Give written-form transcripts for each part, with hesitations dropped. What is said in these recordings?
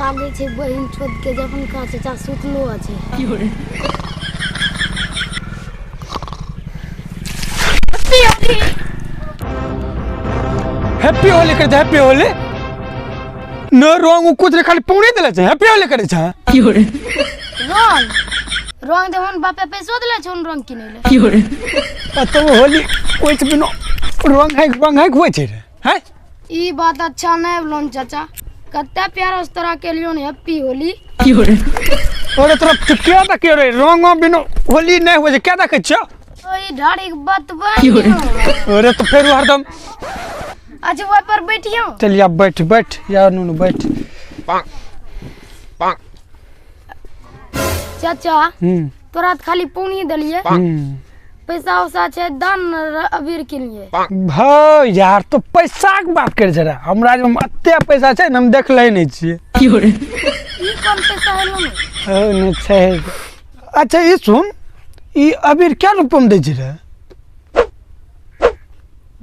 लागे छै बहिन छोट के जखन का चाचा सुतलो अछि। हैप्पी होली करे छै, हैप्पी होली न रंग कुछ नहीं, खाली पौने देले छै, हैप्पी होली करे छै। रंग रंग देवन बापे पैसो देले छौन रंग किनै ले। तो होली कोई बिनो रंग है, रंग है हुए छै रे हैं? ई बात अच्छा नहीं बोलन चाचा, कते प्यारा से तोरा के लियो ने हैप्पी होली। अरे तोरा तो क्या देखियो रे, रंग बिनो होली नहीं हुए छै, क्या देखै छियो? ओई ढाड़ी के बात बन। अरे तो फेर हरदम। अच्छा ओइ पर बैठियो। चल या बैठ बैठ या नुनू बैठ। चाचा तोरा तो खाली पौनी देलिए, पैसा उसा छै दान अबीर किनलिए। भाई यार तो पैसा के बात कर जरा, हमरा जे एते पैसा छै ने हम देखले नहीं छियै। ई कोन पैसा है नुनू? ओ नहीं छै। अच्छा ई सुन, ई अबीर क्या रुपया में दै छै रे?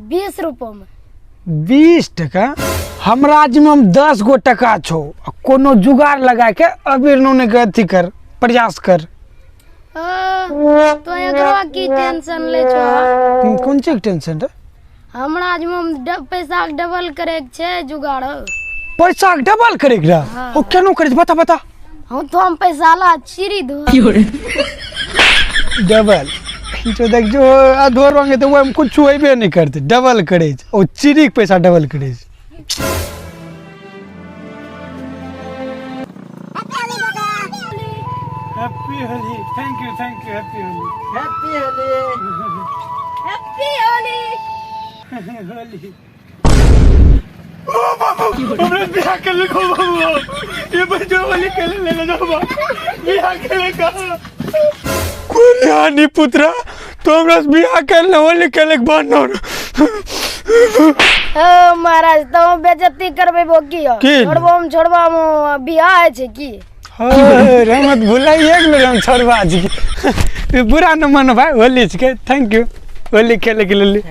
20 रुपया में। 20 टका? हमरा जिम्मा में 10 गो टका छौ, आ कोनो जुगाड़ लगा के अबीर नूने के अथी कर, प्रयास कर। तो एकरा की टेंशन ले छो? कोन चीज के टेंशन रे? हमरा जिम्मा में पैसा के डबल करे के छै जुगाड़। पैसा के डबल करे के रे? हाँ। ओ केनो करे छै? बता बता। हम तो हम पैसा ला चिरी दो। डबल जो देख जो अधो रंग तो ओहिमे कुछ होबे नहीं करते, डबल करे छै, ओ चिरी के पैसा डबल करे छै। Happy Holi, thank you, thank you, happy Holi. Happy Holi. Happy Holi. Holi. ओ बाबू, हमरा बियाह के लिखो बाबू, ये बच्चों होली खेले ले ले जाओ बाबू, बियाह के लिखो। कुरियानी पुत्रा, तो हमरा से बियाह के ले होली खेले के बाद न। ओ महाराज, तो बेइज्जती करबे बो की हो? की? छोड़बो हम, छोड़बो हम, बियाह है छै की? अरे मत भुलाइए गेलो हम छोड़बा जी। बुरा न मानो भाई, होली छै, thank you Holi खेले के लेल।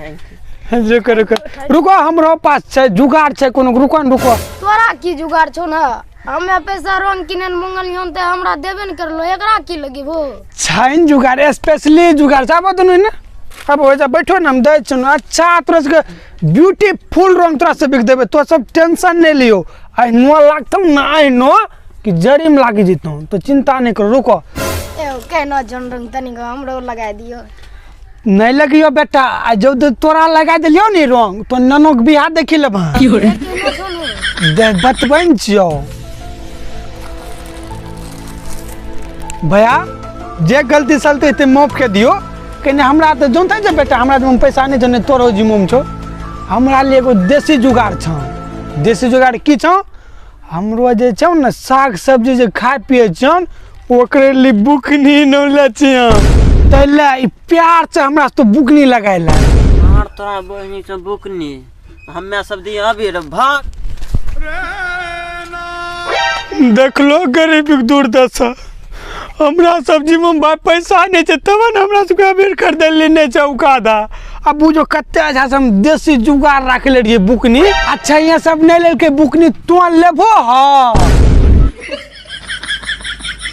रुको रुको रुको, हमरो पास छै जुगाड़ छै कोनो, रुको न रुको। तोरा की जुगाड़ छौ न? हमे पैसा रंग किनन मंगलियन ते हमरा देबे न करलो, एकरा की लगेबो? छैन जुगाड़, स्पेशली जुगाड़ छै। आबो दुनू ने, अब हो जा बैठो न, हम दै छियौ न। अच्छा तोरा सबके ब्यूटीफुल रंग तोरा सब बिक देबै, तो सब टेंशन नहीं लियो। अहिनो लागतौ न अहिनो कि जड़ी में लागि जेतौ, तो चिंता नहीं करो। रुको। ए केना जन रंग तनिक हमरो लगा दियो। नहीं लगियो बेटा, आ जब तोरा लगा दिलियो नी रंग तो ननो के बियाह देखी लेबह। बतबै ने छियौ भैया, जे गलती सलती हेतै माफ के दियो। कने हमरा तऽ जानते छै बेटा, हमरा जिम्मे पैसा नहीं छौ, नहि तोरो जिम्मे छौ। हमरा लिए एगो देसी जुगाड़ छौ। देसी जुगाड़ की छौ? हमरो जे छौ ने साग सब्जी जे खाय पिए छौ ओकरे लिए बुकनी नौले छियौ, तै ले ई प्यार से हमरा से तो बुकनी लगाय ले। मार तोरा बहिनी से बुकनी, हम्मे सब दिए अबीर भाग। देखलो गरीबी के दुर्दशा, हमरा सब्जी में भाई पैसा नहीं छै तब ने हमरा सबके अबीर खरीदै ले नहीं छै औकादा। अब बुझो कते अच्छा से हम देसी जुगाड़ राख ले रहिए बुकनी। अच्छा यहाँ सब नहीं लेलकै बुकनी, तो लेबो? हाँ।